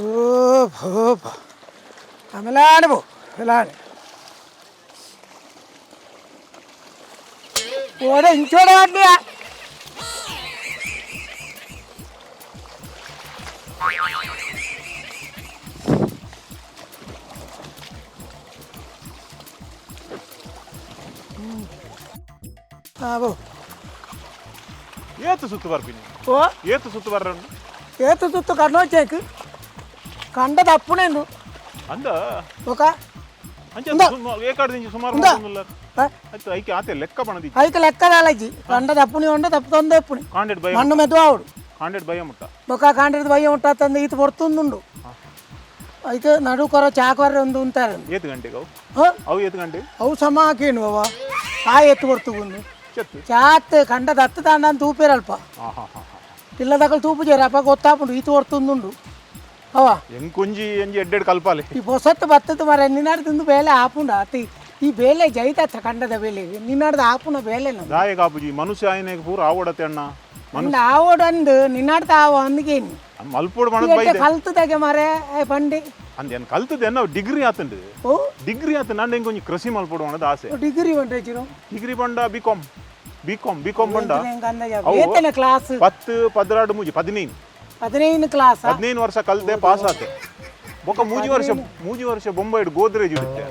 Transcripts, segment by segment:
ಓ ಭೋ ಆಮೇಲೆ ಆಡ್ಬೋ ಆಡ ಓಡೆ ಇಂಚೋಡೆ ಆಡ್ಲಿಯ. ಹಾಂ ಬೋ. ಏತು ಸುತ್ತು ಬರ್ಪಿನಿ? ಓ. ಏತು ಸುತ್ತು ಬರ್ರ? ಏತು ಸುತ್ತು ಕಣ್ಣೋಚೇಕ್ ಕಂಡ ತಪ್ಪುನೇಂದು. ಅಂದ. ఒక. ಅಂಚ. ఉందా? ಏಕಾಡ್ದಿಂಚಿ ಸುಮಾರು ఉందా? ಮಾಡ್ಕೊಂದುಲ್ಲ. ಆಯ್ತು, ಐಕೆ ಆತೆ ಲೆಕ್ಕ ಪಣದಿ. ಐಕ್ ಲೆಕ್ಕದಾಲಜ್ಜಿ, ಕಂಡ ತಪ್ಪುನಿ ಉಂಡ ತಪ್ಪು ತೊಂದೆ ಎಪ್ಪುನಿ. ಕಾಂಡೆಡ್ ಬಯ. ಮಣ್ಣು ಮೆದುವಾవుడు. ಕಾಂಡೆಡ್ ಬಯ ಮುಟ್ಟ. ಬೊಕ ಕಾಂಡಿದ ಬಯ್ಯ ಉಂಟಾತಂದು ಈತ ಪೊರ್ತುಂದುಂಡು. ಐಕ್ ನಡು ಕೊರ ಚಾಕೊರ ಒಂದು ಉಂತಾರೆ. ಏತು ಗಂಟೆಗೆ ಅವು? ಹ? ಅವು ಏತು ಗಂಟೆ? ಅವು ಸಮ ಹಾಕೇನು ಅವ ಆ ಎತ್ತು ಕೊಡ್ತು. ಚೆತ್ತು. ಚಾತ್ ಕಂಡ ದತ್ತು ತಾಂಡ ತೂಪೇರಲ್ಪ. ಹಾ ಹಾ ಹಾ ಹಾ. ಇಲ್ಲದಕಲ್ ತೂಪು ಜೇರಪ್ಪ, ಗೊತ್ತಾಪುಂಡು ಈತ ಹೊರ್ತುಂದುಂಡು ಅವ. ಎಂಕೊಂಜಿ ಎಂಜಿ ಎಡ್ಡೆಡ್ ಕಲ್ಪಾಲೆ. ಈ ಪೊಸತ್ತು ಬತ್ತದ ಮರ ನಿನ್ನಾಡ್ದು ಬೇಲೆ ಆಪುಂಡ ಅತಿ ಈ ಬೇಲೆ ಜೈತತ್ತ ಕಂಡದ ಬೇಲೆ ನಿನ್ನಾಡ್ದು ಆಪುನ ಬೇಲೆ ನಮ್ಮ. ದಾಯ ಕಾಪುಜಿ ಮನುಷ್ಯ ಆಯನೆಗೆ ಪೂರ ಆವಡತೆ ಅಣ್ಣ. ಅಂದ ಆವೋಡು ಅಂದು ನಿನ್ನಾಡ್ದ ಆವ ಅಂದ್ಗೇನಿ. ಮಲ್ಪೋಡು ಮಣದ ಬೈದೆ. ಕಲ್ತದಾಗೆ ಮರೆ ಬಂಡಿ. ಅಂದ ಏನು ಕಲ್ತದೆ ಅನ್ನ ಡಿಗ್ರಿ ಆತಂಡು. ಓ. ಡಿಗ್ರಿ ಆತ ನಾನು ಎಂಕೊಂಜಿ ಕೃಷಿ ಮಲ್ಪೋಡು ಅನ್ನೋದು ಆಸೆ. ಡಿಗ್ರಿ ಬಂಡ್ರೆ? ಡಿಗ್ರಿ ಬಂಡ B com B com B com ಬಂಡ. ಅವು ಏತನ ಕ್ಲಾಸ್? 10 12 ಮೂಜಿ 15. 15 ಕ್ಲಾಸ್. 15 ವರ್ಷ ಕಲ್ತೆ, ಪಾಸ್ ಆತೆ. ಬೊಕ್ಕ ಮೂಜಿ ವರ್ಷ ಬೊಂಬೈಡ್ ಗೋದ್ರೇಜ್ ಇಡುತ್ತೆ.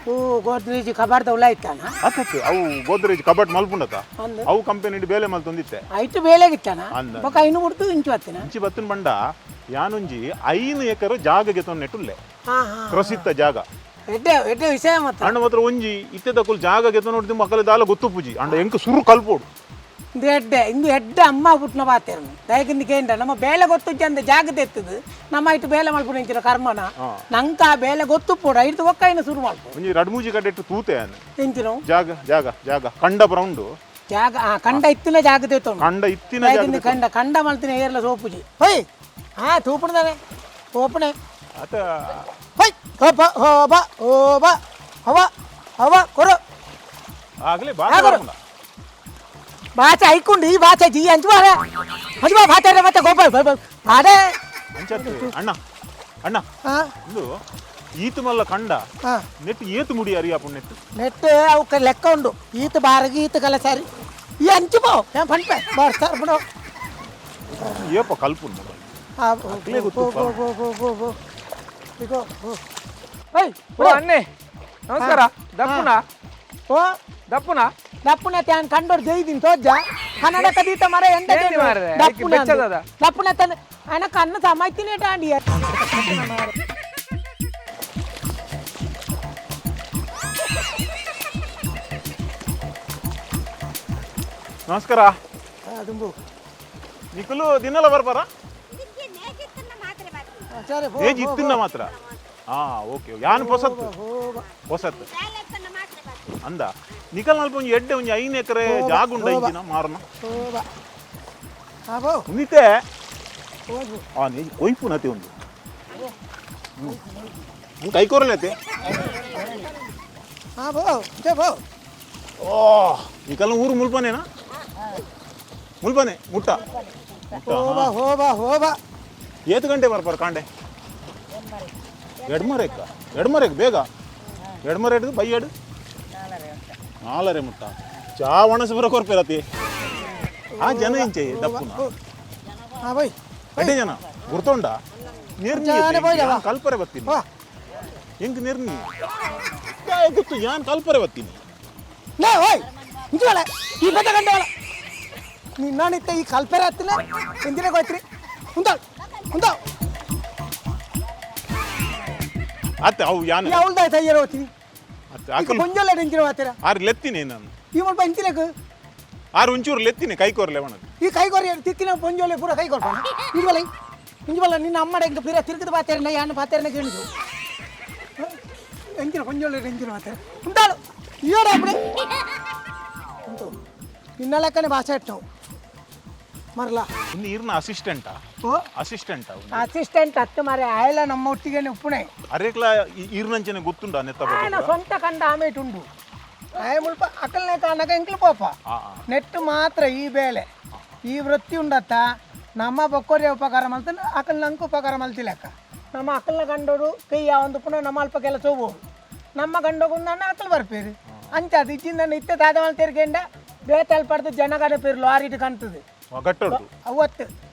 ಓ, ಗೋದ್ರೇಜ್ ಕಬಾರ್ದ ಉಲ ಇತ್ತಾನ? ಅತ್ತತ್ತು, ಅವು ಗೋದ್ರೇಜ್ ಕಬಟ್ ಮಲ್ಪುಂಡತ. ಅಂದು. ಅವು ಕಂಪನಿ ಬೇಲೆ ಮಲ್ತೊಂದಿತ್ತೆ. ಐಟು ಬೇಲೆಗಿತ್ತಾನ? ಅಂದ. ಬೊಕ ಐನು ಬಿಡ್ತು ಇಂಚು ಹತ್ತಿನ. ಇಂಚಿ ಬತ್ತನ್ ಬಂಡ ಯಾನುಂಜಿ 5 ಎಕರೆ ಜಾಗಗೆ ತೊನ್ನೆಟ್ಟುಲ್ಲೆ. ಹಾ ಹಾ. ಕೃಷಿತ್ತ ಜಾಗ. ಎಡ್ಡೆ ಎಡ್ಡೆ ವಿಷಯ ಮತ್ತ. ಅಣ್ಣ ಮಾತ್ರ ಒಂಜಿ ಇತ್ತೆದ ಕುಲ್ ಜಾಗಗೆ ನೋಡಿದ ಮಕ್ಕಳ ದಾಲ ಗೊತ್ತುಪುಜಿ ಅಂಡ ಎಂಕ್ ಸುರು ಕಲ್ಪೋಡು. ಇಂದು ಎಡ್ಡೆ, ಇಂದು ಎಡ್ಡೆ ಅಮ್ಮ ಪುಟ್ನ ಪಾತೆರನು ದಯಕಿಂದ ಕೇಂದ್ರ ನಮ್ಮ ಬೇಲೆ ಗೊತ್ತು ಚಂದ ಜಾಗ ತೆತ್ತದು ನಮ್ಮ ಇಟ್ಟು ಬೇಲೆ ಮಲ್ಪುನ ಇಂಚಿನ ಕರ್ಮನ. ನಂಕ ಆ ಬೇಲೆ ಗೊತ್ತು ಪೋಡ ಇಡ್ದು ಒಕ್ಕೈನ ಶುರು ಮಲ್ಪು. ಒಂಜಿ ರಡ್ ಮೂಜಿ ಕಡೆಟ್ಟು ತೂತೆ ಆನೆ. ಇಂಚಿನ? ಜಾಗ ಜಾಗ ಜಾಗ ಕಂಡ ಉಂಡು. ಜಾಗ, ಆ ಕಂಡ ಇತ್ತಿನ ಜಾಗ ತೆತ್ತೋಣ. ಕಂಡ ಇತ್ತಿನ ಜಾಗ. ದಯಕಿಂದ ಕಂಡ ಕಂಡ ಮಲ್ತಿನ ಏರ್ಲ ಸೋಪುಜಿ ಹೊಯ್ ಹಾ ತೂಪುಣದಾನೆ ಓಪಣೆ. ಆತ. ಹೊಯ್ ಹೋಪ ಹೋಬ ಓಬ ಹವ ಹವ ಕೊರು. ಆಗಲೇ ಬಾ. ಆಗರು. ಭಾಷೆ ಐಕೊಂಡು ಈ ಭಾಷೆ ಜಿ ಅಂಚು ಬಾರ ಅಂಚು ಬಾ ಭಾಷೆ ಮತ್ತೆ ಗೋಪಾಲ್ ಬಾಡೆ. ಅಂಚತ್ತು ಅಣ್ಣ ಅಣ್ಣ. ಹಾ. ಇಂದು ಈತು ಮಲ್ಲ ಕಂಡ. ಹಾ. ನೆಟ್ ಏತು ಮುಡಿ ಅರಿಯಾಪು ನೆಟ್ಟು? ನೆಟ್ ಅವಕ್ಕೆ ಲೆಕ್ಕ ಉಂಡು, ಈತ ಬಾರಗಿ ಈತ ಕಲ ಸರಿ ಈ ಅಂಚು ಪೋ ಏನ್ ಪಂಪೆ ಬಾರ್ಸ್ತಾರ ಬಿಡು. ಏಪ ಕಲ್ಪು ಮಗ. ಆ, ಅಕ್ಲೇ ಪೋ ಗೊತ್ತು. ಪೋ ಪೋ ಪೋ ಪೋ ಪೋ ಇಗೋ ಪೋ ಓಯ್. ಓ ಅಣ್ಣೆ, ನಮಸ್ಕಾರ. ದಪ್ಪುನ? ಓ. ದಪ್ಪುನ? ದಪ್ಪುನ ತ್ಯಾನ್ ಕಂಡೋರ್ ಜೈದಿನ್ ತೋಜ್ಜ ಕನ್ನಡ ಕದೀತ ಮರ ಎಂತ? ఏంది ಮಾರ್ರೆ? ಐಕ್ ಬೆಚ್ಚದದ? ದಪ್ಪುನ ತನ್ನ ಅಣ್ಣ ಕಣ್ಣು ಸಮಯ್ತಿನೇ ಟಾಂಡಿ. ನಮಸ್ಕಾರ. ದುಂಬು. ನಿಕುಲು ದಿನಲ ಬರ್ಬಾರ? ಸರಿ ಪೋ. ಏಜ್ ಇತ್ತಿನ ಮಾತ್ರ. ಹಾ, ಓಕೆ, ಯಾನ್ ಪೊಸತ್ತು ಪೊಸತ್ತು ಅಂದ ನಿಕಲ್ ನಲ್ಪ ಒಂಜಿ ಎಡ್ಡೆ ಒಂಜಿ 5 ಎಕರೆ ಜಾಗ ಉಂಡ ಇಂಚಿನ ಮಾರನ? ಓ ಬಾ ಹಾ ಬೋ. ಉಂದಿತ್ತೆ. ಹೋಗು. ಆ ನೀ ಕೊಯ್ಪು ನತಿ ಉಂಡು ಕೈ ಕೋರಲೈತೆ. ಹಾ ಬೋ ಜ ಬೋ. ಓ, ನಿಕಲ್ನ ಊರು ಮುಲ್ಪನೇನಾ? ಮುಲ್ಪನೆ ಮುಟ್ಟ ಮುಟ್ಟ. ಹೋಬಾ ಹೋಬಾ ಹೋಬಾ. ಏತು ಗಂಟೆ ಬರ್ಪಾರ ಕಾಂಡೆ? ಎಡ್ಮರೆಕ್ಕ ಎಡ್ಮರೆಕ್ ಬೇಗ ಎಡ್ಮರೆ ಹಿಡಿದು ಬೈಯಡು ನಾಲರೆ ಮುಟ್ಟ ಚಾ ಒಣಸು ಬರ ಕೊರ್ಪೇರತಿ. ಆ ಜನ ಇಂಚೆ ದಪ್ಪುನ. ಹಾ ಬೈ. ಎಡ್ಡೆ ಜನ ಗುರ್ತೊಂಡ ನಿರ್ನಿ. ಜಾನೆ ಬೋಯ್ದವ. ಕಲ್ಪರೆ ಬತ್ತೀನಿ. ವಾ. ಎಂಕ್ ನಿರ್ನಿ ಗೊತ್ತು, ಯಾನ್ ಕಲ್ಪರೆ ಬತ್ತೀನಿ. ಲೇ ಓಯ್ ಇಂಚುವಳ ಈ ಬೆಟ್ಟ ಗಂಟೆವಳ ನಿನ್ನಾಣಿತ್ತ ಈ ಕಲ್ಪೆರ ಹತ್ತಿನ ಎಂದಿನ ಹೋಯ್ತ್ರಿ ಉಂದಾವ್ ಉಂದಾವ್. ಅತ್ತೆ ಅವು ಯಾನ್. ಈ ಅವಳ್ದ ತಯ್ಯಾರ ಹೋಗ್ತೀನಿ. ಅತ್ತೆ ಅಕಲ್. ಕೊಂಜಲ್ಲ ಎಂಚಿನ ಮಾತೀರ? ಆರು ಲೆತ್ತೀನಿ ನಾನು. ಈ ಮುಲ್ಪ ಇಂಚಿನಕ್. ಆರು ಒಂಚೂರು ಲೆತ್ತೀನಿ, ಕೈ ಕೋರ್ಲೆ ಒಣದು. ಈ ಕೈ ಕೊರಿ ತಿಕ್ಕಿನ ಪೊಂಜೋಲೆ ಪೂರ ಕೈ ಕೊರ್ಪಣ ಇಂಜುವಲ ಇಂಜುವಲ ನಿನ್ನ ಅಮ್ಮಡ ಇಂಕ ಪಿರ ತಿರುಗಿದ ಪಾತೇರನ ಯಾನ್ ಪಾತೇರನ ಕೇಳಿದು ಎಂಚಿನ ಪೊಂಜೋಲೆ ಎಂಚಿನ ಮಾತೇರ ಉಂಟಾಳು ಇಯೋಡ ಅಪ್ಪಡೆ ಉಂಟು ನಿನ್ನ ಲೆಕ್ಕನೆ ಭಾಷೆ ಇಟ್ಟು ಮರಲಾ. ಇನ್ನು ಈರ್ನ ಅಸಿಸ್ಟೆಂಟಾ? ಓ. ಅಸಿಸ್ಟೆಂಟಾ? ಅಸಿಸ್ಟೆಂಟ್ ಹತ್ತು ಮಾರೆ ಆಯಲ ನಮ್ಮ ಒಟ್ಟಿಗೆ ಉಪ್ಪುಣೆ. ಅರೇಕ್ಲ ಈರ್ನಂಚನೆ ಗೊತ್ತುಂಡ ನೆತ್ತ ಬಗ್ಗೆ? ఆయన సొంత కండ ఆమె ఉండు ಆಯ ಮುಲ್ಪ ಅಕಲ್ನೆ ಕಾಣಕ ಎಂಕ್ಲು ಪಾಪ. ಆ, ಆ. ನೆಟ್ಟು ಮಾತ್ರ ಈ ಬೇಲೆ ಈ ವೃತ್ತಿ ಉಂಡತ್ತ. ನಮ್ಮ ಬೊಕ್ಕೋರಿ ಉಪಕಾರ ಮಲ್ತನ ಅಕಲ್ ನಂಗೆ ಉಪಕಾರ ಮಲ್ತಿಲೆಕ್ಕ. ನಮ್ಮ ಅಕಲ್ನ ಗಂಡೋಡು ಕೈ ಒಂದು ಪುನಃ ನಮ್ಮ ಅಲ್ಪ ಕೆಲಸ ಹೋಗ್ಬೋದು. ನಮ್ಮ ಗಂಡೋಗು ನನ್ನ ಅಕಲ್ ಬರ್ಪೇರು ಅಂಚ ಅದು ಇಚ್ಚಿಂದ ಇತ್ತೆ ದಾದ ಮಲ್ತೇರ್ಕೆಂಡ ಬೇತಲ್ ಪಡ್ದು ಜನಗಡ ಪೇರು ಲಾರಿಟ್ ಕಾಣ್ತದೆ. ಗಟ್ಟೊಡ್ದು. ಅವತ್ತು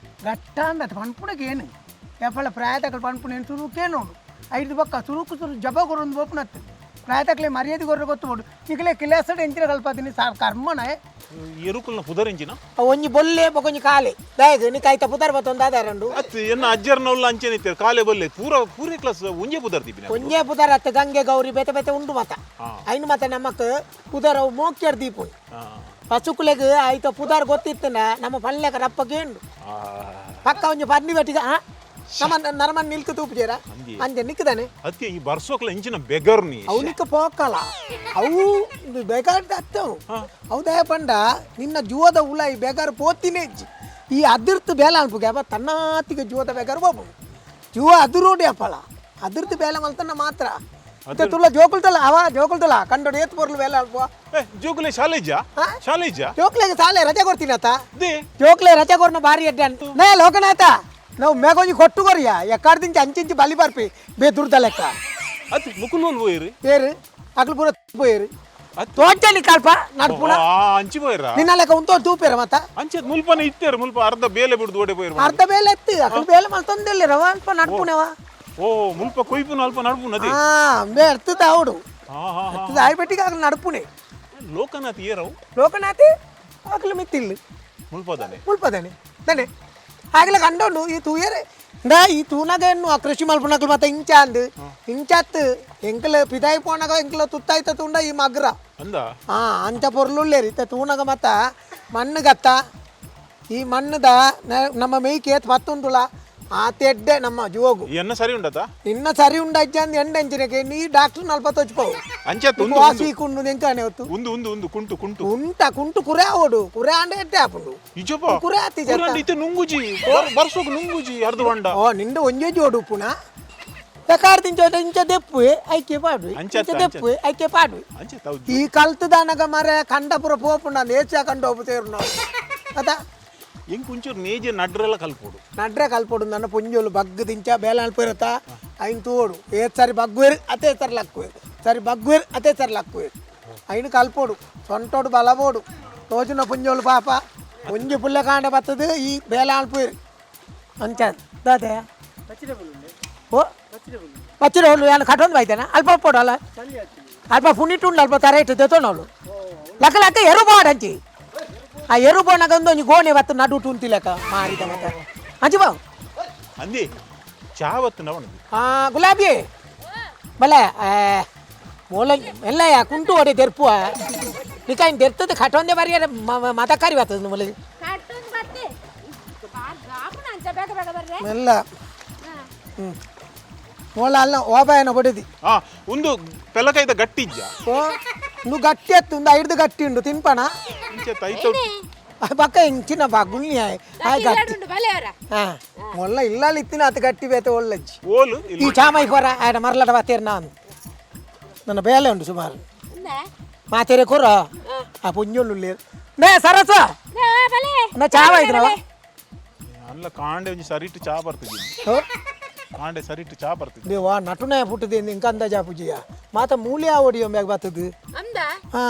ಗಟ್ಟ ಅಂದತ್ ಪನ್ಪುಣಕ್ಕೆ ಏನು ಎಪ್ಪಳ ಪ್ರಾಯತಕಲ್ ಪನ್ಪುಣ ಏನು ಸುರುಕೇ ನೋಡು. ಐದು ಬೊಕ್ಕ ಸುರುಕು ಸುರು ಜಬ ಕೊರೊಂದು ಬೋಪುನತ್ತು ಪ್ರಾಯತಕ್ಲೆ ಮರ್ಯಾದೆ ಕೊರ್ರೆ ಗೊತ್ತು ನಿಕಲೆ ಕಿಲಾಸಡ್ ಎಂಚಿನ ಕಲ್ಪತೀನಿ ಸಾರ್ ಕರ್ಮನ. ಎರುಕುಲ್ನ ಪುದರೆಂಚಿನ? ಒಂಜಿ ಬೊಲ್ಲೆ ಬೊಕೊಂಜಿ ಕಾಲೆ ದಾಯಗ್ ನಿಕ್ ಐತ ಪುದರ್ ಬತ್ತೊಂದು ಆದಾರಂಡು. ಅತ್ ಎನ್ನ ಅಜ್ಜರ್ನವುಲ್ಲ ಅಂಚೆನೆ ಇತ್ತೆರ್ ಕಾಲೆ ಬೊಲ್ಲೆ ಪೂರ ಪೂರೆ ಕ್ಲಾಸ್ ಒಂಜೇ ಪುದರ್ ದೀಪಿನ. ಒಂಜೇ ಪುದರ್ ಅತ್ತ, ಗಂಗೆ ಗೌರಿ ಬೇತೆ ಬೇತೆ ಉಂಡು ಮತ. ಐನು ಮತ ನಮಕ್ ಪುದರ್ ಅವು ಮೋಕ್ಯರ್ ದೀಪುಂಡು. ಪಸುಕುಲೆಗ್ ಐತ ಪುದರ್ ಗೊತ್ತಿತ್ತನ ನಮ್ಮ ಪಲ್ಲೆಕ ರಪ್ಪಗೆ ಉಂಡು. ಪಕ್ಕ ಒಂಜಿ ಪರ್ನಿ ಬೆಟ್ಟಿಗೆ ಆ ನಮ್ಮ ನರಮನ್ ನಿಲ್ಕು ತೂಪುಜೇರ ಅಂಜೆ ನಿಕ್ಕದಾನೆ. ಅತ್ತೆ ಈ ಬರ್ಸೋಕ್ಲ ಇಂಚಿನ ಬೆಗರ್ ನೀ. ಅವು ನಿಕ್ಕ ಪೋಕಲ ಅವು ಬೇಕಾದ ಅತ್ತವು ಅವು ಪಂಡ ನಿನ್ನ ಜೀವದ ಉಲ ಈ ಬೇಗಾರು ಪೋತಿನೇ ಇಜ್ಜಿ. ಈ ಅದಿರ್ತು ಬೇಲೆ ಅನ್ಪುಗೆ ಅಪ್ಪ ತನ್ನಾತಿಗೆ ಜೀವದ ಬೇಗಾರು ಹೋಗು ಜೀವ ಅದಿರೋಡಿ ಅಪ್ಪಳ ಅದಿರ್ತು ಬೇಲೆ ಮಲ್ತನ ಮಾತ್ರ ಮತ್ತೆ ತುಲ್ಲ ಜೋಕುಲ್ತಲ್ಲ ಅವ ಜೋಕುಲ್ತಲ್ಲ ಕಂಡೋಡು ಏತ್ ಪೊರ್ಲು ಬೇಲೆ ಅಲ್ಪ. ಏ ಜೋಕುಲೆ ಶಾಲೇಜಾ? ಶಾಲೇಜಾ? ಜೋಕ್ಲೆಗೆ ಸಾಲೆ ರಜೆ ಕೊಡ್ತೀನಿ ಆತ. They. ಜೋಕ್ಲೆ ರಜೆ ಕೊರ್ನ ಭಾರಿ ಅಡ್ಡ ಅಂತ ನೇ ಲೋಕನಾಥ ನಾವು ಮೇಗೊಂಜಿ ಕೊಟ್ಟು ಕೊರಿಯ ಎಕ್ಕಾಡ್ದಿಂಚಿ ಅಂಚಿಂಚಿ ಬಲಿ ಬರ್ಪಿ ಬೇ ದುರ್ದ ಲೆಕ್ಕ. ಅತ್ ಮುಕುಲೋಲ್ ಪೋಯಿರಿ. ಏರು ಅಕ್ಲು ಪೂರ ಪೋಯರು ತೋಟಲಿ ಕಲ್ಪ ನಡ್ಪುಣ. ಅಂಚಿ ಪೋಯಿರ. ನಿನ್ನ ಲೆಕ್ಕ ಉಂತೋ ತೂಪೇರ ಮತ್ತ. ಅಂಚೆ ಮುಲ್ಪನೆ ಇತ್ತೇರು ಮುಲ್ಪ ಅರ್ಧ ಬೇಲೆ ಬಿಡ್ದು ಓಡೆ ಪೋಯಿರು. ಅರ್ಧ ಬೇಲೆ ಎತ್ತು ಅಕ್ಲು ಬೇಲೆ ಮಲ್ತೊಂದಿಲ್ಲ ರವ ಅಲ್ಪ ನಡ್ಪುಣವ. ಓ ಮುಲ್ಪ ಕೊಯ್ಪುನ ಅಲ್ಪ ನಡ್ಪುನ ಅದೇ. ಹಾ ಬೇ ಅರ್ತದ ಅವಡು ಅರ್ತದ ಆಯ್ಬೆಟ್ಟಿಗೆ ಅಕ್ಲು ನಡ್ಪುಣೆ. ಲೋಕನಾಥ್ ಏರವು. ಲೋಕನಾಥ್ ಅಕ್ಲು ಮಿತ್ತಿಲ್ಲ. ಮುಲ್ಪದಾನೆ. ಮುಲ್ಪದಾನೆ ತಾನೆ ಆಗಲ ಕಂಡೋಂಡು ಈ ತೂಯರೆ ಇಂದಾ ಈ ತೂನಾಗ ಎನ್ನು ಆ ಕೃಷಿ ಮಲ್ಪುನಕ್ಲು ಮತ್ತೆ ಇಂಚ ಅಂದು ಇಂಚತ್ತು ಎಂಕಲ ಪಿದಾಯಿ ಪೋನಾಗ ಎಂಕಲ ತುತ್ತಾಯ್ತ ತುಂಡ ಈ ಮಗ್ರ. ಅಂದ. ಹಾ ಅಂಚ ಪೊರ್ಲುಳ್ಳೇರಿ ಇತ್ತ ತೂನಾಗ ಮತ್ತ ಮಣ್ಣು ಗತ್ತ ಈ ಮಣ್ಣುದ ನಮ್ಮ ಮೇಯ್ಕೆ ಪತ್ತುಂದುಲ ಆ ತೆಡ್ಡೆ ನಮ್ಮ ಜೀವಗು. ಎನ್ನ ಸರಿ ಉಂಡತ? ನಿನ್ನ ಸರಿ ಉಂಡ ಅಜ್ಜ ಅಂದ್ ಎಂಡ ಅಂಚಿನಕ್ಕೆ ನೀ ಡಾಕ್ಟರ್ ನಲ್ಪತ್ತೊಚ್ಚಿಪೋವು. ಅಂಚೆ ಉಂದು. ವಾಸಿ ಕುಂಡು ಎಂಕಾನೆ ಹೊತ್ತು. ಉಂದು ಉಂದು ಉಂದು ಕುಂಟು ಕುಂಟು. ಉಂಟ ಕುಂಟು ಕುರೆ ಓಡು ಕುರೆ ಅಂಡ ಎಟ್ಟೆ ಆಪುಂಡು. ಇಜಪ್ಪ. ಕುರೆ ಆತಿ ಜತ್ತ. ಕುರೆ ಇತ್ತೆ ನುಂಗುಜಿ ಬರ್ಸೋಕ್ ನುಂಗುಜಿ ಅರ್ಧ ಬಂಡ. ಓ ನಿಂಡು ಒಂಜೆ ಜೋಡು ಉಪ್ಪುನ ಎಕಾರ್ ತಿಂಚ ಇಂಚ ದೆಪ್ಪು ಐಕೆ ಪಾಡು ಇಂಚ ದೆಪ್ಪು ಐಕೆ ಪಾಡು. ಅಂಚೆ ತಾವು. ಈ ಕಲ್ತದಾನಗ ಮರೆ ಕಂಡಪುರ ಪೋಪುಂಡ ನೇಚ ಕಂಡ ಒಪ್ಪು ಸೇರು ನಾವು ಅದ. ಎಂಕ್ ಒಂಚೂರು ನೇಜೆ ನಡ್ರೆಲ್ಲ ಕಲ್ಪೋಡು. ನಡ್ರೆ ಕಲ್ಪೋಡು ನನ್ನ ಪುಂಜೋಲು ಬಗ್ಗು ತಿಂಚ ಬೇಲಾಣ್ ಪೋಯಿರತ್ತ ಐನ್ ತೋಡು ಏತ್ ಸರಿ ಬಗ್ಗುವೇರು ಅತೇ ಸರಿ ಲಕ್ಕುವೇರು ಸರಿ ಬಗ್ಗುವೇರು ಅತೇ ಸರಿ ಲಕ್ಕುವೇರು ಐನು ಕಲ್ಪೋಡು ಸೊಂಟೋಡು ಬಲಬೋಡು ತೋಜುನ ಪುಂಜೋಲು ಪಾಪ ಒಂಜಿ ಪುಲ್ಲ ಕಾಂಡ ಬತ್ತದು ಈ ಬೇಲಾಣ್ ಪೋಯಿರು ಅಂಚ ದಾದೆ ಓ ಪಚ್ಚಿರ ಹೋಳು ಯಾನು ಕಟ್ಟೊಂದು ಬೈತೇನ ಅಲ್ಪ ಪೋಡು ಅಲ್ಲ ಅಲ್ಪ ಪುಣಿಟುಂಡು ಅಲ್ಪ ತರ ಇಟ್ಟು ತೆತ್ತೋನವಳು ಲಕ್ಕ ಲಕ್ಕ ಎರು ಬೋಡ ಅಂಚಿ ಆ ಎರು ಬೋಣಗ ಒಂದು ಒಂಜಿ ಗೋಣೆ ಬತ್ತು ನಡು ಟುಂತಿ ಲೆಕ್ಕ ಮಾರಿದ ಮತ್ತೆ ಅಂಚಿ ಬಾವು. ಅಂದಿ ಚಾವತ್ತು ನವಣದು. ಆ ಗುಲಾಬಿ ಬಲೆ ಮೋಲ ಎಲ್ಲ ಕುಂಟು ಹೊಡೆ ತೆರ್ಪುವ ನಿಕಾಯಿನ್ ತೆರ್ತದ ಕಟ್ಟೊಂದೇ ಬಾರಿ ಮತಕಾರಿ ಬರ್ತದೆ ಮೊಲೆ. ಮೆಲ್ಲ ಹ್ಞೂ ಮೋಲ ಅಲ್ಲ ಓಬಾಯನ ಹೊಡೆದಿ. ಹಾ ಒಂದು ಪೆಲಕೈದ ಗಟ್ಟಿ ಇಜ್ಜ. ಓ ನು ಗಟ್ಟಿ ಅತ್ತು ಒಂದು ಐದು ಗಟ್ಟಿ ಉಂಡು ತಿನ್ಪಣ. ಇಂಚೆ ತೈತ. ಪಕ್ಕ ಇಂಚಿನ ಬಗುಳ್ನಿ ಆಯ್ ಆಯ್ ಗಟ್ಟಿ ಹಾ ಮೊಲ್ಲ ಇಲ್ಲ ಇತ್ತಿನ ಅತ್ ಗಟ್ಟಿ ಬೇತೆ ಒಳ್ಳಜ್ಜಿ. ಓಲು. ಈ ಚಾಮೈ ಕೊರ ಆಯ್ಡ ಮರ್ಲಟ ಬಾತೇರ್ ನಾನು ನನ್ನ ಬೇಲೆ ಉಂಟು ಸುಮಾರು ಮಾತೇರೆ ಕೊರ ಆ ಪುಂಜೊಳ್ಳು ನೇ ಸರಸ ನಾ ಚಾವ ಇದ್ರವ. ಅಲ್ಲ ಕಾಂಡೆ ಒಂಜಿ ಸರಿಟ್ಟು ಚಾ ಬರ್ತದೆ. ಕಾಂಡೆ ಸರಿಟ್ಟು ಚಾ ಬರ್ತದೆ. ದೇವಾ ನಟುನ ಪುಟ್ಟದೆ ಇಂಕ ಅಂದಾಜ ಪೂಜೆಯ ಮಾತ ಮೂಲೆ ಓಡಿಯೋ ಮ್ಯಾಗ ಬರ್ತದೆ. ಹಾ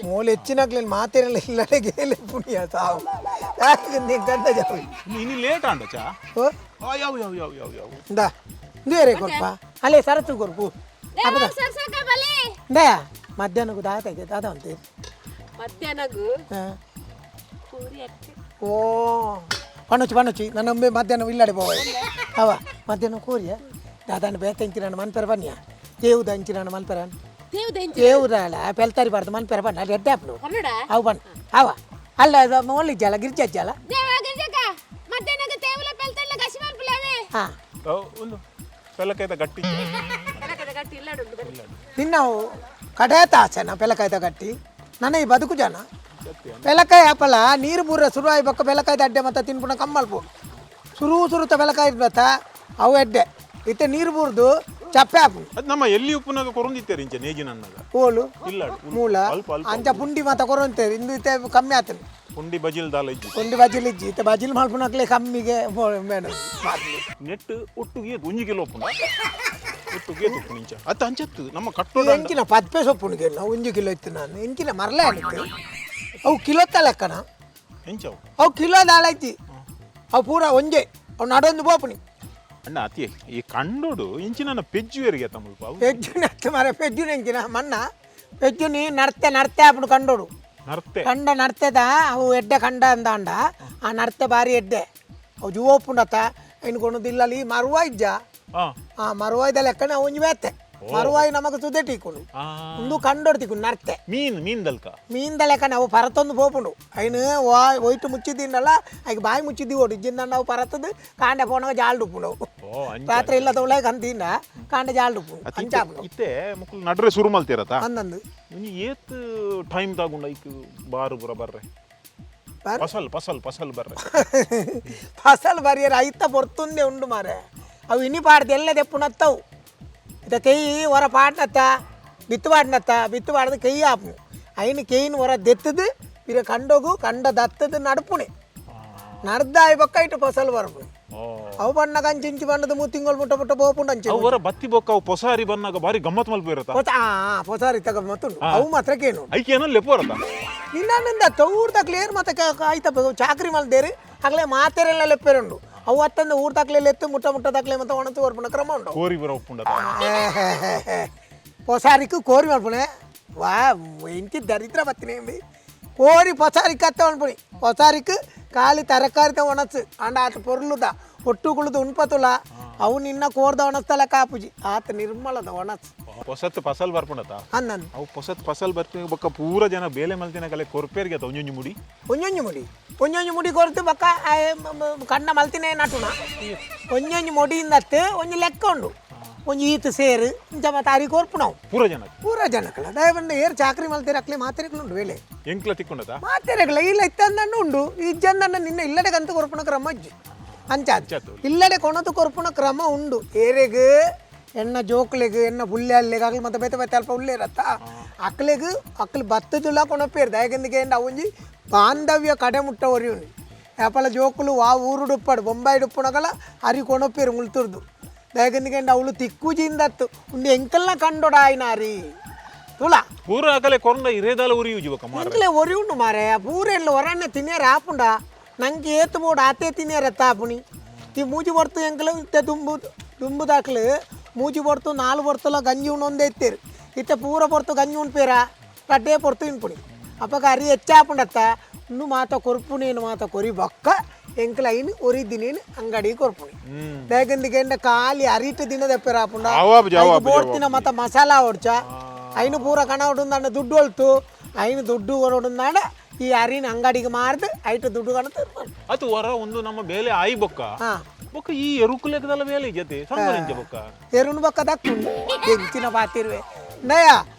ಮೂಲೆ ಹೆಚ್ಚಿನಾಗ್ಲಿಲ್ಲ ಮಾತೇರಲ್ಲ ಇಲ್ಲಡೆ ಗೇಲೆ ಪುಣ್ಯ ಸಾವು ಇಂಕ ಅಂದಾಜ. ಇನ್ನು ಲೇಟ್ ಆಂಡ ಚಾ. ಓ ಯಾವ ಯಾವ ಯಾವ ಯಾವ ಯಾವ. ಇಂದಾ ಇಂದು ಕೊರ್ಪ ಅಲ್ಲೇ ಸರಸು ಕೊರ್ಪು ಇಂದಾ ಮಧ್ಯಾಹ್ನಕ್ಕೂ ದಾತ ಐತೆ ದಾದ ಅಂತೆ. ಮಧ್ಯಾಹ್ನಗು ಓ ಪಣಚಿ ಪಣಚಿ ನನ್ನ ಒಮ್ಮೆ ಮಧ್ಯಾಹ್ನ ಇಲ್ಲಡೆ ಪೋವ ಅವ ಮಧ್ಯಾಹ್ನ ಕೋರಿಯ ದಾದಾನ ಬೇತ ಇಂಚಿನ ಮನ್ಪೆರ ಬನ್ನಿಯ ತೇವುದ ಇಂಚಿನ ಮನ್ಪೆರ ತೇವುದಾಳ ಪೆಲ್ತಾರಿ ಬಾರ್ದು ಮನ್ಪೆರ ಬಣ್ಣ ಅದು ಎಡ್ಡೆ ಆಪ್ಲು ಅವು ಬಣ್ಣ ಅವ ಅಲ್ಲ ಮೋಲಿ ಜಲ ಗಿರ್ಜ ಜಲ. ಹಾಂ ಒಂದು ಪೆಲಕೈದ ಗಟ್ಟಿ. ನಿನ್ನ ಕಡೇತ ಆಸೆನ ಪೆಲಕಾಯ್ದ ಗಟ್ಟಿ ನನ್ನ ಈ ಬದುಕು ಜನ ಪೆಲಕಾಯಿ ಆಪಲ ನೀರು ಬೂರ ಶುರು ಆಯಿ ಬೊಕ್ಕ ಪೆಲಕಾಯ್ದ ಅಡ್ಡೆ ಮತ್ತೆ ತಿನ್ಪುಣ ಕಮ್ಮಲ್ಪು ಸುರು ಸುರುತ ಪೆಲಕಾಯಿ ಬತ್ತ ಅವು ಎಡ್ಡೆ ಇತ್ತೆ ನೀರು ಬೂರ್ದು ಚಪ್ಪೆ ಆಪು. ಅದು ನಮ್ಮ ಎಲ್ಲಿ ಉಪ್ಪುನಾಗ ಕೊರೊಂದಿತ್ತೇರಿ ಇಂಚೆ ನೇಜಿ ನನ್ನಾಗ. ಓಲು ಇಲ್ಲ. ಮೂಲ ಅಲ್ಪ ಅಲ್ಪ. ಅಂಚ ಪುಂಡಿ ಮಾತ ಕೊರೊಂತೇರಿ ಇಂದು ಇತ್ತೆ ಕಮ್ಮಿ ಆತನು. ಪುಂಡಿ ಬಜಿಲ್ ದಾಲ ಇಜ್ಜಿ. ಪುಂಡಿ ಬಜಿಲ್ ಇಜ್ಜಿ. ಇತ್ತೆ ಬಜಿಲ್ ಮಲ್ಪುನಕ್ಲೆ ಕಮ್ಮಿಗೆ ಮೇಡ. ನೆಟ್ ಒಟ್ಟುಗೆ ಏತ್? 1 ಕಿಲೋ ಉಪ್ಪುಂಡ? ಒಟ್ಟುಗೆ ಏತ್ ಉಪ್ಪುಂಡು ಇಂಚ ಅತ್ತ ಅಂಚತ್ತು ನಮ್ಮ ಕಟ್ಟೋಡ. ಎಂಚಿನ ಪದ್ಪೆ ಸೊಪ್ಪುನಿಗೆ 1 ಕಿಲೋ ಇತ್ತು. ನಾನು ಎಂಚಿನ ಮರಲೇ ಆಡಿತ್ತು. ಅವು ಕಿಲೋತ್ತ ಲೆಕ್ಕನ. ಎಂಚವು? ಅವು ಕಿಲೋ ದಾಳೈತಿ. ಅವು ಪೂರ ಒಂಜೆ, ಅವು ನಡೊಂದು ಪೋಪುನಿ. ಅಣ್ಣ, ಅತಿ ಈ ಕಂಡೋಡು ಇಂಚಿನ ಪೆಜ್ಜುವೆರಿಗೆ ತಮ್ಮಲ್ಪ ಅವು. ಪೆಜ್ಜುನಿ ಅತ್ತು ಮರ, ಪೆಜ್ಜುನಿ ಎಂಚಿನ ಮಣ್ಣ ಪೆಜ್ಜುನಿ. ನಡ್ತೆ ನಡ್ತೆ ಆಪುಂಡು ಕಂಡೋಡು. ನರ್ತೆ. ಕಂಡ ನಡ್ತೆದ ಅವು ಎಡ್ಡೆ ಕಂಡ ಅಂದಾಂಡ. ಆ ನಡ್ತೆ ಬಾರಿ ಎಡ್ಡೆ. ಅವು ಜುವ ಉಪ್ಪುಂಡತ್ತ ಇನ್ನು ಕೊಣದಿಲ್ಲಲ್ಲಿ ಮರುವ ಇಜ್ಜ. ಆ ಮರುವಾಯ್ದ ಲೆಕ್ಕನೆ ಅವು ಒಂಜಿ ಬೇತೆ ಮರುವಾಯಿ ನಮಕ್ ತುದೆ ಟೀಕುಂಡು. ಉಂದು ಕಂಡೋಡು ತಿಕ್ಕು ನರ್ತೆ. ಮೀನ್ ಮೀನ್ ದಲ್ಕ. ಮೀನ್ದ ಲೆಕ್ಕನೆ ಅವು ಪರತೊಂದು ಪೋಪುಂಡು. ಐನು ವಾ ಒಯ್ಟು ಮುಚ್ಚಿದಿಂಡಲ್ಲ, ಐಕ್ ಬಾಯಿ ಮುಚ್ಚಿದ್ದಿ ಓಡು ಇಜ್ಜಿಂದಂಡ ಅವು ಪರತದು ಕಾಂಡೆ ಪೋನಾಗ ಜಾಲ್ಡು ಉಪ್ಪುಂಡು ಅವು. ಓ, ಅಂಚ. ರಾತ್ರಿ ಇಲ್ಲ ತೋಳೆ ಕಂತಿಂಡ ಕಾಂಡೆ ಜಾಲ್ಡು ಉಪ್ಪುಂಡು, ಅಂಚ ಆಪುಂಡು. ಇತ್ತೆ ಮುಕ್ಕುಲು ನಡ್ರೆ ಶುರು ಮಲ್ತಿರತ್ತ? ಅಂದಂದು. ಒಂಜಿ ಏತ್ ಟೈಮ್ ತಾಗುಂಡ ಐಕ್ ಬಾರು ಪೂರ ಬರ್ರೆ? ಬಾರು? ಫಸಲ್ ಫಸಲ್ ಫಸಲ್ ಬರ್ರೆ. ಫಸಲ್ ಬರಿಯರ ಐತ ಪೊರ್ತುಂದೆ ಉಂಡು ಮಾರೆ. ಅವು ಇನಿ ಪಾಡ್ದು ಎಲ್ಲ ದೆಪ್ಪುನತ್ತವು. ಇತ್ತ ಕೈ ಹೊರ ಪಾಡ್ನತ್ತ ಬಿತ್ತು ಪಾಡ್ನತ್ತ, ಬಿತ್ತು ಪಾಡ್ದು ಕೈ ಆಪು. ಐನು ಕೈನ್ ಹೊರ ದೆತ್ತದು ಪಿರ ಕಂಡೋಗು ಕಂಡ ದತ್ತದು ನಡ್ಪುಣೆ ನಡ್ದಾಯ್ ಬೊಕ್ಕ ಇಟ್ಟು ಫಸಲ್ ಬರ್ಪುಣೆ. ಅವು ಬಣ್ಣ ಕಂಚಿಂಚಿ ಬಣ್ಣದ 3 ತಿಂಗಳು ಮುಟ್ಟ ಮುಟ್ಟ ಪೋಪುಂಡು ಅಂಚೆ. ಅವು ಹೊರ ಬತ್ತಿ ಬೊಕ್ಕ ಅವು ಪೊಸಾರಿ ಬನ್ನಾಗ ಬಾರಿ ಗಮ್ಮತ್ ಮಲ್ಪಿರತ್ತ. ಹೊಸ ಪೊಸಾರಿ ತಗ ಮತ್ತುಂಡು. ಅವು ಮಾತ್ರ ಕೇನು. ಐಕೆ ಏನೋ ಲೆಪ್ಪು ಬರತ್ತ. ನಿನ್ನಿಂದ ತೂರ್ದ ಕ್ಲಿಯರ್ ಮತ್ತೆ ಆಯ್ತ ಚಾಕ್ರಿ ಮಲ್ದೇರಿ ಆಗಲೇ ಮಾತೆರೆಲ್ಲ ಲೆಪ್ಪೇರುಂಡು. ಅವು ಅತ್ತಂದ ಊರ್ ದಾಖಲೆ ಎತ್ತು ಮುಟ್ಟ ಮುಟ್ಟ ದಾಖಲೆ ಮತ್ತೆ ಒಣತು ವರ್ಪುಣ ಕ್ರಮ ಉಂಟು. ಕೋರಿ ಬರ ಉಪ್ಪುಂಡತ. ಪೊಸಾರಿಕ್ಕು ಕೋರಿ ಮಲ್ಪುಣೆ ವಾ ಎಂಚಿ ದರಿದ್ರ ಬತ್ತಿನ ಕೋರಿ. ಪೊಸಾರಿಕ್ ಅತ್ತ ಮಲ್ಪುಣಿ. ಪೊಸಾರಿಕ್ ಖಾಲಿ ತರಕಾರಿ ಒಣಸು ಅಂಡ ಆತ ಪೊರ್ಲುದ ಒಟ್ಟು ಕುಳಿದು ಉಣ್ಪತುಲ. ಅವು ನಿನ್ನ ಕೋರ್ದ ಒಣಸ್ತಲ ಕಾಪುಜಿ ಆತ ನಿರ್ಮಲದ ಒಣಸು. ಪೊಸತ್ ಫಸಲ್ ಬರ್ಪುಂಡತ. ಅನ್ನನ್. ಅವು ಪೊಸತ್ ಫಸಲ್ ಬರ್ತೀನಿ ಬೊಕ್ಕ ಪೂರ ಜನ ಬೇಲೆ ಮಲ್ತಿನ ಕಲೆ ಕೊರ್ಪೇರ್ಗೆ ಅತ್ತ ಒಂಜೊಂಜಿ ಮುಡಿ. ಒಂಜೊಂಜಿ ಮುಡಿ, ಒಂಜೊಂಜಿ ಮುಡಿ ಕೊರ್ತು ಬೊಕ್ಕ ಕಣ್ಣ ಮಲ್ತಿನೇ ನಟುನ. ಒಂಜೊಂಜಿ ಮುಡಿಯಿಂದತ್ತು ಒಂಜಿ ಲೆಕ್ಕ ಉಂಡು. ಒಂಜಿ ಈತ್ ಸೇರು ಇಂಚ ಮತ್ತೆ ಅರಿ ಕೊರ್ಪುನವು. ಪೂರ ಜನ. ಪೂರ ಜನಕ್ಕಲ್ಲ ದಯಬಂಡ ಏರ್ ಚಾಕ್ರಿ ಮಲ್ತೀರ ಅಕ್ಲೆ ಮಾತೆರೆಗ್ಲು ಉಂಡು ವೇಳೆ. ಎಂಕ್ಲ ತಿಕ್ಕೊಂಡತ. ಮಾತೆರೆಗ್ಲ ಇಲ್ಲ ಇತ್ತಂದಣ್ಣ ಉಂಡು ಇಜ್ಜಂದಣ್ಣ ನಿನ್ನ ಇಲ್ಲಡೆ ಕಂತು ಕೊರ್ಪುನ ಕ್ರಮ ಅಜ್ಜಿ ಅಂಚ. ಇಲ್ಲಡೆ ಕೊಣತು ಕೊರ್ಪುನ ಕ್ರಮ ಉಂಡು. ಏರೆಗ್ ಎಣ್ಣ ಜೋಕ್ಲೆಗ್ ಎಣ್ಣ ಪುಲ್ಲೆ ಅಗ್ಲು ಮತ್ತೆ ಬೇತೆ ಬೇತೆ ಅಲ್ಪ ಉಲ್ಲೇರತ್ತ ಅಕ್ಲೆಗ್ ಅಕ್ಲು ಬತ್ತದುಲ ಕೊಣಪೇರು. ದಯಗಂದಿಗೆ ಒಂಜಿ ಬಾಂಧವ್ಯ ಕಡೆ ಮುಟ್ಟ ಒರಿಯುನಿ. ಯಾಪಲ ಜೋಕುಲು ವಾ ಊರು ಡುಪ್ಪಾಡು ಬೊಂಬಾಯಿ ಡುಪ್ಪುನಗಲ ಅರಿ ಕೊಣಪೇರು ಮುಳ್ತುರ್ದು. ದಯಗಂದಿಗೆ ಅವಳು ತಿಕ್ಕುಜಿಂದತ್ತು ಉಂದು ಎಂಕಲ್ನ ಕಂಡೊಡ ಆಯ್ನಾರಿ ತುಳ. ಪೂರ ಅಕಲೆ ಕೊರಂಡ ಇರೇದಾಲ ಉರಿ ಯೂಜಿ ಬೊಕ್ಕ ಮಾರ್ರೆ. ಎಂಕ್ಲೆ ಒರಿ ಉಂಡು ಮಾರೆ. ಪೂರೆಲ್ಲ ಹೊರಣ್ಣ ತಿನ್ನಿಯರ ಆಪುಂಡ ನಂಗೆ ಏತು ಬೋಡು ಆತೆ ತಿನ್ನಿಯರ ತಾಪುಣಿ. ಈ ಮೂಜಿ ಬೊರ್ತು ಎಂಕ್ಲು ಇತ್ತೆ ದುಂಬು ದುಂಬು ದಾಕ್ಲು ಮೂಜಿ ಬೊರ್ತು ನಾಲ್ ಬೊರ್ತುಲ ಗಂಜಿ ಉಣ್ಣೊಂದೇ ಇತ್ತೇರು. ಇತ್ತೆ ಪೂರ ಪೊರ್ತು ಗಂಜಿ ಉಣ್ಪೇರ, ರಡ್ಡೇ ಪೊರ್ತು ಇನ್ಪುಣಿ. ಅಪ್ಪಗ ಅರಿ ಹೆಚ್ಚಾಪುಂಡತ್ತ ಇನ್ನು ಮಾತ ಕೊರ್ಪುನೇನು ಮಾತ ಕೊರಿ ಬೊಕ್ಕ ಎಂಕ್ಲ ಐನ್ ಒರಿದಿನೇನು ಅಂಗಡಿ ಕೊರ್ಪುಣಿ. ದಯಗಂದಿಗೆ ಖಾಲಿ ಅರಿಟು ದಿನ ದೆಪ್ಪೆರ ಆಪುಂಡ. ಆವಾಬ್ ಜವಾಬ್. ಬೋಡ್ತಿನ ಮತ್ತ ಮಸಾಲಾ ಹೊಡ್ಚ ಐನು ಪೂರ ಕಣ ಹೊಡುಂದಾಂಡ ದುಡ್ಡು ಹೊಲ್ತು. ಐನು ದುಡ್ಡು ಹೊರಡುಂದಾಂಡ ಈ ಅರಿನ ಅಂಗಡಿಗೆ ಮಾರ್ದು ಐಟು ದುಡ್ಡು ಕಣ. ಅದು ಹೊರ ಒಂದು ನಮ್ಮ ಬೇಲೆ ಆಯಿ ಬೊಕ್ಕ ಬೊಕ್ಕ ಈ ಎರುಕುಲೆಗದಲ್ಲ ಬೇಲೆ ಜೊತೆ ಸಂಬರಿಂಚ ಬೊಕ್ಕ. ಎರುನು ಬೊಕ್ಕ ದಕ್ಕುಂಡು ಎಂಚಿನ ಬಾತಿರುವೆ ನಯ.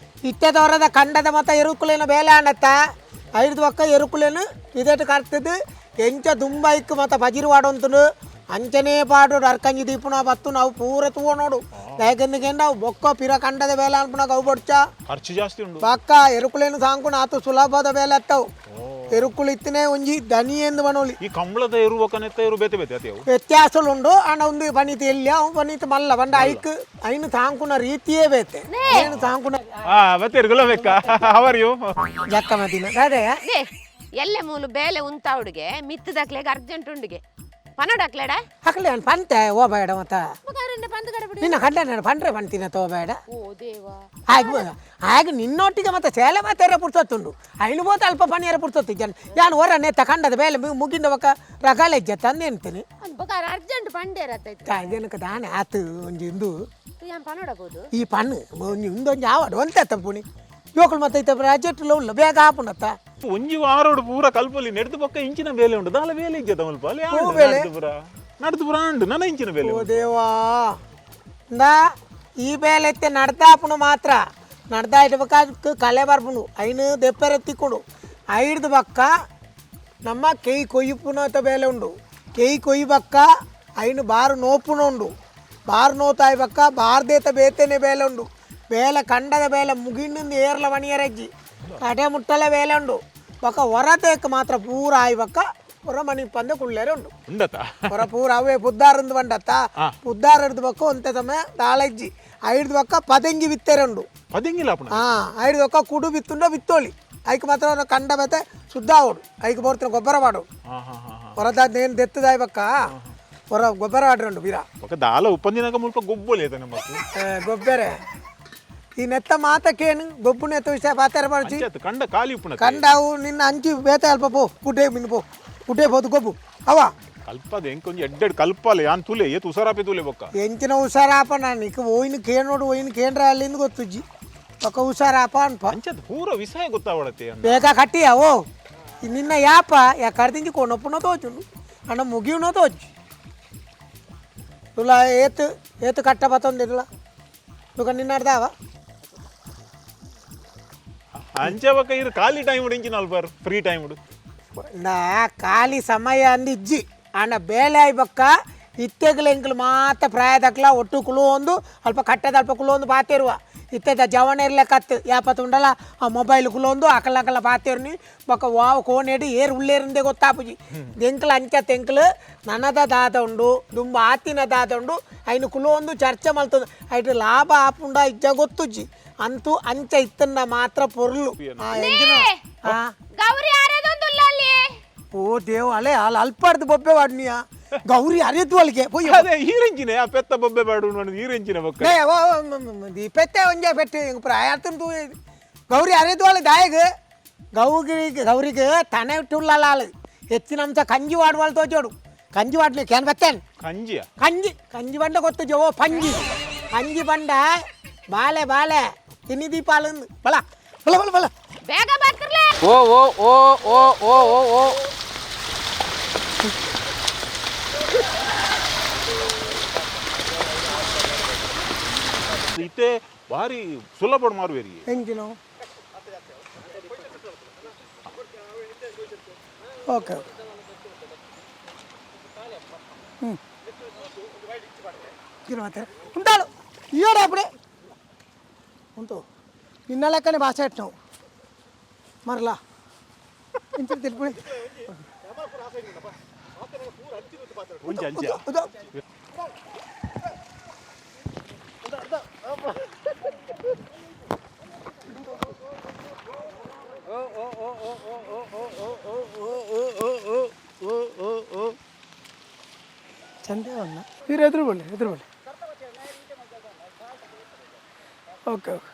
ಇತ್ತೆ ದೊರದ ಕಂಡದ ಮತ್ತ ಎರುಕುಲೇನ ಬೇಲೆ ಆಂಡತ್ತ ಐದು ಬೊಕ್ಕ ಎರುಕುಲೇನು ಇದೆಟ್ ಕರ್ತದು ಎಂಚ ದುಂಬೈಕ್ ಮತ್ತ ಬಜಿರು ವಾಡೊಂತುಂಡು ಅಂಚನೇ ಪಾಡೋಡು. ಅರ್ಕಂಜಿ ದೀಪುನ ಬತ್ತು ನಾವು ಪೂರ ತೂವ ನೋಡು. ಯಾಕಂದ್ರೆ ಅವು ಬೊಕ್ಕ ಪಿರ ಕಂಡದ ಬೇಲೆ ಅನ್ಪುನಾಗ ಅವು ಬೊಡ್ಚ. ಖರ್ಚು ಜಾಸ್ತಿ ಉಂಡು. ಪಕ್ಕ ಎರುಕುಲೇನು ಸಾಂಕುನ ಆತು ಸುಲಭದ ಬೇಲೆ ಅತ್ತವು. ಎರುಕುಲು ಇತ್ತನೇ ಒಂಜಿ ದನಿ ಎಂದು ಬನೋಲಿ. ಈ ಕಂಬಳದ ಎರು ಬೊಕ್ಕನೆತ್ತ ಎರು ಬೇತೆ ಬೇತೆ ಅತಿ ಅವು. ವ್ಯತ್ಯಾಸలు ಉಂಡು ಅಂಡ ಒಂದು ಪನೀತಿ ಎಲ್ಲಿ ಅವು ಪನೀತಿ ಮಲ್ಲ ಬಂಡ ಐಕ್ ಐನು ಸಾಂಕುನ ರೀತಿಯೇ ಬೇತೆ ಏನು ಸಾಂಕುನ. ಮತ್ತೆ ಎರುಗುಲ ಬೇಕಾ? How are you? ಜಕ್ಕ ಮದಿನ ಅದೇ. ಲೇ, ಎಲ್ಲೆ ಮೂಲು ಬೇಲೆ ಉಂತ ಹುಡುಗೆ ಮಿತ್ತದಾಕ್ಲೆಗ್ ಅರ್ಜೆಂಟ್ ಉಂಡುಗೆ ಪನೋಡಾಕ್ಲೆಡ. ಹಾಕಲಿ ಪಂತೆ ಓ ಬೇಡ ಮತ್ತ. ಪಂದ್ ಕಡೆ. ನಿನ್ನ ಕಂಡ ನಾನು ಪಂಡ್ರೆ ಪಂತಿನ ತೋ ಬೇಡ. ಓ ದೇವಾ. ಹಾಗೆ ಹಾಗೆ ನಿನ್ನೊಟ್ಟಿಗೆ ಮತ್ತೆ ಸೇಲೆ ಮಾತೆರ ಪುಡ್ಸತ್ತುಂಡು. ಐನು ಬೋತ ಅಲ್ಪ ಪಣಿಯರ ಪುಡ್ಸತ್ತು ಜನ ಯಾನ್ ಹೊರ ನೇತ ಕಂಡದ ಬೇಲೆ ಮುಗಿಂದ ಬೊಕ್ಕ ರಗಾಲೆ ಇಜ್ಜ ತಂದೇನ್ತೀನಿ. ಬೊಕಾರ ಅರ್ಜೆಂಟ್ ಪಂಡೇರತ್ತೈತೆ. ಜನಕ್ಕೆ ದಾನೆ ಆತು ಒಂಜಿ ಇಂದು. ಯಾನ್ ಪನೋಡಬಹುದು. ಈ ಪಣ್ಣು ಒಂಜಿ ಇಂದೊಂಜಿ ಆವಡು ಒಂತೆ ತಪ್ಪುಣಿ ಜೋಕುಲು ಮತ್ತೆ ಇತ್ತ ಪ್ರಾಜೆಕ್ಟ್ ಉಲ್ಲ ಬೇಗ ಆಪುಂಡತ್ತ. ಒಂಜಿ ವಾರೋಡು ಪೂರ ಕಲ್ಪಲಿ ನೆಡ್ದು ಬೊಕ್ಕ ಇಂಚಿನ ಬೇಲೆ ಉಂಡು ದಾಲ ಬೇಲೆ ಇಜ್ಜದ ಮುಲ್ಪ ಅಲ್ಲಿ ಆಂಡು. ಬೇಲೆ? ನಡ್ದು ಪೂರ ನಡ್ದು ಪೂರ ಆಂಡು ನನ್ನ ಇಂಚಿನ ಬೇಲೆ. ಓ ದೇವಾ, ಇಂದಾ ಈ ಬೇಲೆ ಇತ್ತೆ ನಡ್ದಾಪುಣು ಮಾತ್ರ ನಡ್ದಾ ಇಡ್ಬೇಕಾದ ಕಲೆ ಬರ್ಪುಂಡು. ಐನು ದೆಪ್ಪೆರೆ ತಿಕ್ಕೊಂಡು ಐಡ್ದು ಬಕ್ಕ ನಮ್ಮ ಕೈ ಕೊಯ್ಯುಪುನ ಅಂತ ಬೇಲೆ ಉಂಡು. ಕೈ ಕೊಯ್ಯಿ ಬಕ್ಕ ಐನು ಬಾರು ನೋಪುನ ಉಂಡು. ಬಾರು ನೋತಾಯ್ ಬಕ್ಕ ಬಾರ್ದೇತ ಬೇತೇನೆ ಬೇಲೆ ಉಂಡು. ಬೇಲೆ ಕಂಡದ ಬೇಲೆ ಮುಗಿಂಡು ಏರ್ಲ ಮಣಿಯರಜ್ಜಿ ಕಡೆ ಮುಟ್ಟಲೆ ಬೇಲೆ ಉಂಡು. ಬೊಕ ಹೊರತೇಕ್ ಮಾತ್ರ ಪೂರ ಆಯಿ ಬೊಕ್ಕ ಪೂರ ಮಣಿ ಪಂದೆ ಕುಳ್ಳೇರೆ ಉಂಡು. ಉಂಡತ. ಪೂರ ಪೂರ ಅವೇ ಪುದ್ದಾರಂದು ಬಂಡತ್ತ. ಪುದ್ದಾರ ಹಿಡ್ದು ಬೊಕ್ಕ ಒಂತೆ ಸಮಯ ದಾಳಜ್ಜಿ ಐಡ್ದು ಬೊಕ್ಕ ಪದಂಗಿ ಬಿತ್ತೆರೆ ಉಂಡು. ಪದಿಂಗಿಲ್ಲ ಅಪ್ಪಣ. ಹಾ, ಐಡ್ದು ಬೊಕ್ಕ ಕುಡು ಬಿತ್ತುಂಡ ಬಿತ್ತೋಳಿ. ಐಕ್ ಮಾತ್ರ ಅವ್ರ ಕಂಡ ಬತ್ತೆ ಶುದ್ಧ ಆವಡು. ಐಕ್ ಬೋರ್ತಿನ ಗೊಬ್ಬರ ಮಾಡು. ಹಾ ಹಾ ಹಾ ಹಾ. ಹೊರದಾದ ಏನು ದೆತ್ತದಾಯ್ ಬೊಕ್ಕ ಹೊರ ಗೊಬ್ಬರ ಆಡ್ರಂಡು ಬೀರ. ಬೊಕ ದಾಲ ಉಪ್ಪಂದಿನಾಗ ಮುಲ್ಪ ಗೊಬ್ಬೊಲಿ ಆಯ್ತ ನಮ್ಮತ್ತು. ಗೊಬ್ಬರ ಈ ನೆತ್ತ ಮಾತಕ್ಕೇನು ಗೊಬ್ಬು ನೆತ್ತ ವಿಷಯ ಪಾತೆರ ಮಾಡ್చి. ಅಂಚಾತ್ ಕಂಡ ಖಾಲಿ ಉಪ್ಪುನ. ಕಂಡವು ನಿನ್ನ ಅಂಚಿ ಬೇತೆ ಅಲ್ಪ ಪೋ ಕುಟೆ ಮಿನ್ ಪೋ ಕುಟೆ ಪೋದು ಗೊಬ್ಬು ಅವ. ಕಲ್ಪದ ಎಂಕೊಂಜಿ ಎಡ್ಡೆಡ್ ಕಲ್ಪಾಲೆ ಯಾನ್ ತುಲೆ ಏತ್ ಉಸಾರಾಪಿ ತುಲೆ ಬೊಕ್ಕ. ಎಂಚಿನ ಹುಷಾರಾಪ ನಾನು ಇಕ ಓಯಿನ ಕೇನೋಡು ಓಯಿನ ಕೇಂದ್ರ ಅಲ್ಲಿಂದ ಗೊತ್ತುಜ್ಜಿ ಬೊಕ್ಕ ಹುಷಾರಾಪ ಅನ್ಪ. ಅಂಚಾತ್ ಪೂರ ವಿಷಯ ಗೊತ್ತಾವಡತೆ ಅಣ್ಣ. ಬೇಗ ಕಟ್ಟಿಯ ಓ ನಿನ್ನ ಯಾಪ ಯಾ ಕರ್ದಿಂಜಿ ಕೊನೊಪ್ಪುನೋ ತೋಚುಂಡು ಅಣ್ಣ ಮುಗಿಯುನೋ ತೋಚು ತುಲ ಏತ್ ಏತ್ ಕಟ್ಟ ಬತ್ತೊಂದಿಲ್ಲ ತುಕ ನಿನ್ನಾಡ್ದಾವ. ಅಂಚೆ ಬೊಕ್ಕ ಇರು ಖಾಲಿ ಟೈಮ್ ಇಂಚಿನ ಅಲ್ಪಾರು ಫ್ರೀ ಟೈಮ್. ನಾ ಖಾಲಿ ಸಮಯ ಅಂದಿಜ್ಜಿ ಅಣ್ಣ ಬೇಲೆ ಆಯ್ಬಕ್ಕ ಇತ್ತೆಗ್ಲ ಎಂಕ್ಲು ಮಾತ ಪ್ರಾಯದಕ್ಲ ಒಟ್ಟು ಕುಲು ಒಂದು ಅಲ್ಪ ಕಟ್ಟದ ಅಲ್ಪ ಕುಲು ಒಂದು ಬಾತಿರುವ ಇತ್ತೆದ ಜವನ ಇರ್ಲೆಕತ್ತು ಯಾಪತ್ತು ಉಂಡಲ ಆ ಮೊಬೈಲ್ ಕುಲೊಂದು ಅಕಲ ಅಕಲ ಬಾತಿರ್ನಿ ಬೊಕ್ಕ ವಾವ್ ಕೋನೇಡು ಏರ್ ಉಳ್ಳೇರಿಂದೆ ಗೊತ್ತಾಪುಜಿ. ಎಂಕ್ಲ ಅಂಚ ತೆಂಕ್ಲು ನನದ ದಾದ ಉಂಡು ದುಂಬ ಆತಿನ ದಾದ ಉಂಡು ಐನು ಕುಲೊಂದು ಚರ್ಚೆ ಮಲ್ತದ ಐಟ್ ಲಾಭ ಆಪುಂಡ ಇಜ್ಜ ಗೊತ್ತುಜ್ಜಿ ಅಂತೂ ಅಂಚ ಇತ್ತನ್ನ ಮಾತ್ರ ಪೊರ್ಲು ಆ ಎಂಚಿನ ಆ ಗೌರಿ ಆರೇದೊಂದುಲ್ಲ ಅಲ್ಲಿ. ಓ ದೇವ್ ಅಲೆ ಅಲ್ಲ ಅಲ್ಪಾರ್ದು ಬೊಬ್ಬೆ ವಾಡ್ನಿಯ ಗೌರಿ ಅರಿತು ಅಲ್ಲಿಗೆ ಪೊಯ್ಯ. ಅದೇ ಹೀರೆಂಚಿನೆ ಆ ಪೆತ್ತ ಬೊಬ್ಬೆ ಬಾಡು ನೋಡು ಹೀರೆಂಚಿನ ಬೊಕ್ಕ. ಲೇ, ಓ, ಓ, ಮ್, ಮ್, ಮ್, ಈ ಪೆತ್ತೆ ಒಂಜೆ ಪೆಟ್ಟು ಹಿಂಗೆ ಪ್ರಾಯಾರ್ತನ್ ತೂ ಗೌರಿ ಅರಿತು ಅಲ್ಲ ದಾಯಗ್ ಗೌರಿಗೆ ಗೌರಿಗೆ ತನೆ ಉಳ್ಳಾಲ ಹೆಚ್ಚಿನ ಅಂಶ ಕಂಜಿ ವಾಡುವಾಳ ತೋಚೋಡು ಕಂಜಿ ವಾಡ್ಲಿ can ಬತ್ತೇನ್. ಕಂಜಿಯ? ಕಂಜಿ ಕಂಜಿ ಬಂಡ ಗೊತ್ತು ಜೋ ಪಂಜಿ ಪಂಜಿ ಬಂಡ ಬಾಲೆ ಬಾಲೆ ತಿನ್ನಿ ದೀಪಾಲ ಬಲ ಬಲ ಬಲ ಬಲ. ಬೇಗ ಬರ್ತಿರ್ಲೆ. ಓ ಓ ಓ ಓ ಓ ಓ ಓ. ಇತ್ತೆ ಭಾರಿ ಸುಲಭ ಮಾರುವೇರಿ. ಎಂಜಿನು ಓಕೆ ಹ್ಞೂ ఉంటాడు ఇయ్యడు అప్పుడే ఉంటూ నిన్న లెక్కనే భాష పెట్టినావు మరలా ఇంత తెలుపు. ಒಂಜಿ ಅಂಚೆ. ಚಂದೇ ಉನ್ನ మీరు ఎదురుబోలే ఎదురుబోలే. ఓకే ఓకే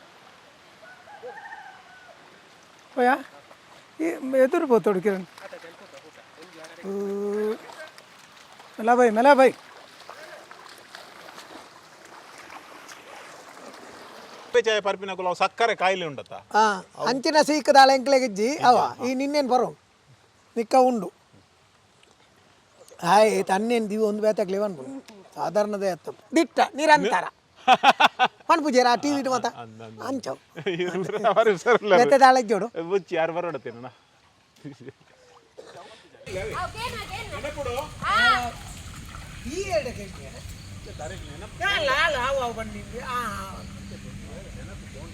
పోయా ఎదురు పోతాడు కిరణ్. మెలా భాయ్ మెలా భాయ్. ಚಾಯ ಪರ್ಪಿನ ಕುಲ ಸಕ್ಕರೆ ಕಾಯಿಲೆ ಉಂಡತ್ತ. ಅಂಚಿನ ಸೀಕದಾಳ ಎಂಕ್ಲೆಗಿಜ್ಜಿ ಅವ ಈ ನಿನ್ನೇನು ಬರೋ ನಿಕ್ಕ ಉಂಡು ಹಾಯ್ ತನ್ನೇನು ದಿವು ಒಂದು ಬೇತಾಗ್ಲಿ ಅನ್ಬೋದು ಸಾಧಾರಣದೇ ಅತ್ತ ದಿಟ್ಟ ನಿರಂತರ ಪನ್ಪುಜೇರ ಆ ಟಿವಿ ಮಾತ ಅಂಚವು ಬೇತೆ ದಾಳ ಜೋಡು. ಬುಚ್ಚಿ ಯಾರು ಬರೋಡತ್ತೇನ. ಈ ಎರಡಕ್ಕೆ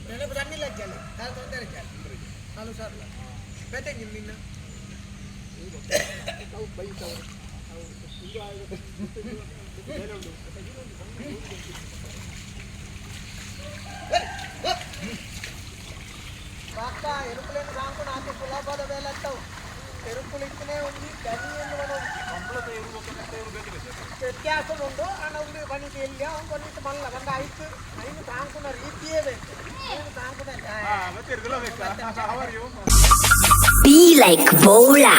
ನೆನಪು ತನ್ನಿಲ್ಲ ಅಜ್ಜಲ್ಲಿ ತೊಂದರೆ ನಾಲು ಸಾರ್ಲ ಬೇತೆ ನಿನ್ನ. పక్క ఎరుపులేని సాంకు నాకు సులభద వేలత్తావు ఎరుపులు ఇక్కనే ఉంది గని మనం ವ್ಯತ್ಯಾಸ ಉಂಡು ಅಣ್ಣ ಉಂಡು ಬನ್ನಿತು ಎಲ್ಲಿ ಅವ್ನು ಬನ್ನಿತು ಮಲ್ಲ ಬಂದ ಆಯ್ತು ಐನು ಸಾಂಕುನ ರೀತಿಯೇ ಬೇಕು ಐನು ಸಾಂಕುನ. Be like Bola.